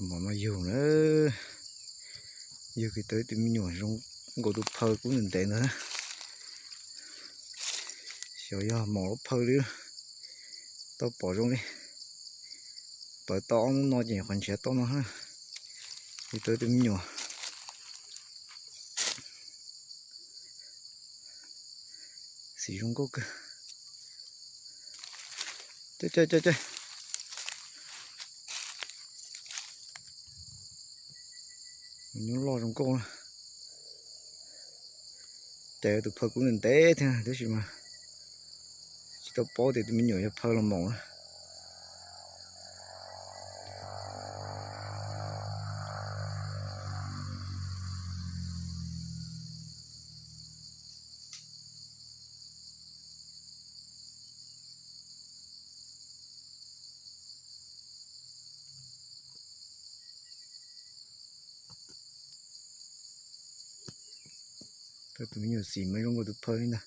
Mos mas yug na, yug kiag tau ib tug me nyuam zoo nkaus tus phaw kub ntev ntev ntawd. Xyov yog mos los phaw li, tau pom zoo li. Pawv tau ob hnub no ces nyuam qhuav nrhiav tau no. Yug tau ib tug me nyuam xim zoo nkauj kawg. Cov, cov, cov, cov. Nyob loj zoo nkauj na. Ces tus phaw kub ntev ntev thiab tab sis mas tsis tau paub tias tus me nyuam yog phaw los mos na. Tau tus me nyuam xim mas zoo nkaus tus phaw li ntag.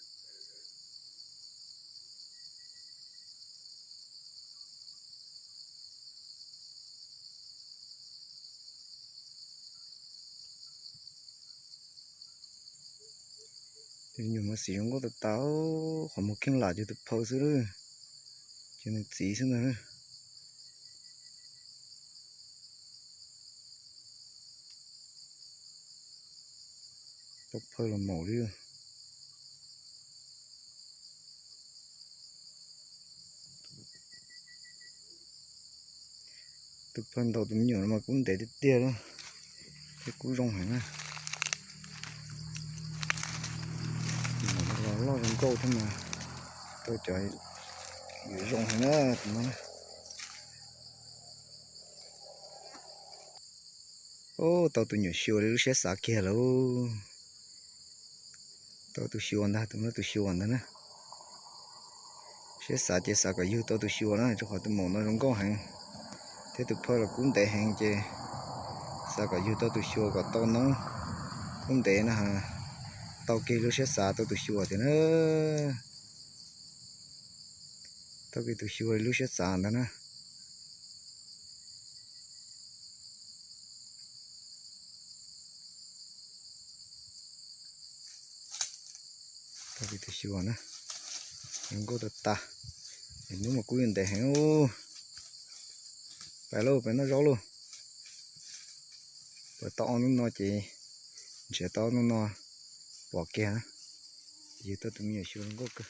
Tus me nyuam mas xim zoo nkauj tas tas, qhov muag kheej lam cuag tus phaw xwb, cuag nws txiv xwb ntag. Tau phaw los mos li. Tus phaw ntaus tus me nyuam no mas kub ntev tiag tiag li, thiab kub zoo heev na. Los loj zoo nkauj thiab mas tau cov yuav zoo heev na tus no na. Ub, tau tus nyuam xyuas li lub siab xav kiag lauj. Tau tus xyuas ntag, tus no tus xyuas ntag na. Siab xav ces xav kom yug tau tus xyuas na, rau qhov tus maum no zoo nkauj heev, thiab tus phaw los kub ntev heev ces xav kom yug tau tus xyuas kom tau noob kub ntev no, tau kiag lub siab xav tau tus xyuas tiag na. Tau kiag tus xyuas li lub siab xav ntag na. Tau kiag tus xyuas na, zoo nkauj tas tas. Hnub mas kub yuav ntev heev. Pais lauj, pais noj zaub lauj. Pais tau ob hnub no ces nrhiav tau ob hnub no pom kiag na. Yug tau tus me nyuam xyuas zoo nkauj kawg.